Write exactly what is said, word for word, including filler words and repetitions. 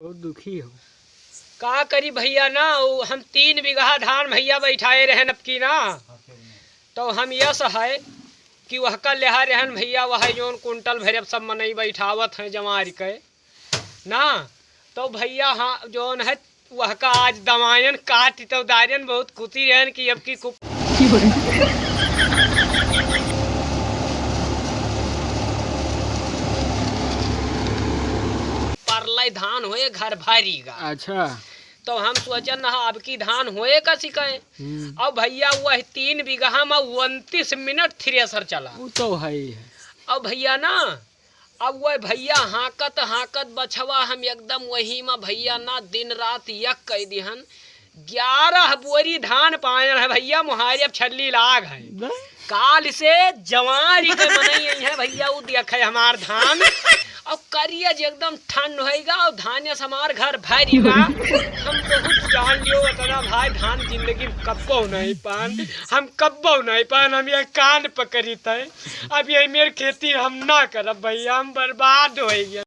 बहुत दुखी हो। का करी भइया ना, उ हम तीन बीघा धान भइया बैठाए रहन अब की ना, तो हम यस है कि वहका लेहा रहन भइया, वह जौन कुंटल भरे सब मनई बैठावत हैं जवारी के ना, तो भइया हाँ जौन है वहका आज दवायन काट तो दारियन बहुत खुशी रहन कि अब की कुप परलई धान होए घर भरी गा। अच्छा। तो हम सोचन ना अब की धान होए का सिकाए। हम्म। अब भइया वह तीन बीघा में उनतीस मिनट थ्रेसर चला। उ तो है ही है। अब भइया ना, अब वह भइया हाँकत हाँकत बछवा हम एकदम वही में भइया ना दिन रात यक कइ दिहन। ग्यारह बोरी धान पायन है भइया, मुहारी अब छल्ली लाग है। बस। काल से जवारी के मनई आई है भइया, उ देखे हमार धान। अब करिया जे एकदम ठंड होइगा और धानिया से हमार घर भरी बा। हम बहुत जान लियो उतना भाई, धान जिंदगी में कब्बो नहीं पान, हम कब्बो नहीं पान, हम ये कान पकड़ी थे। अब ये मेर खेती हम ना करब भइया, हम बर्बाद होइ गए।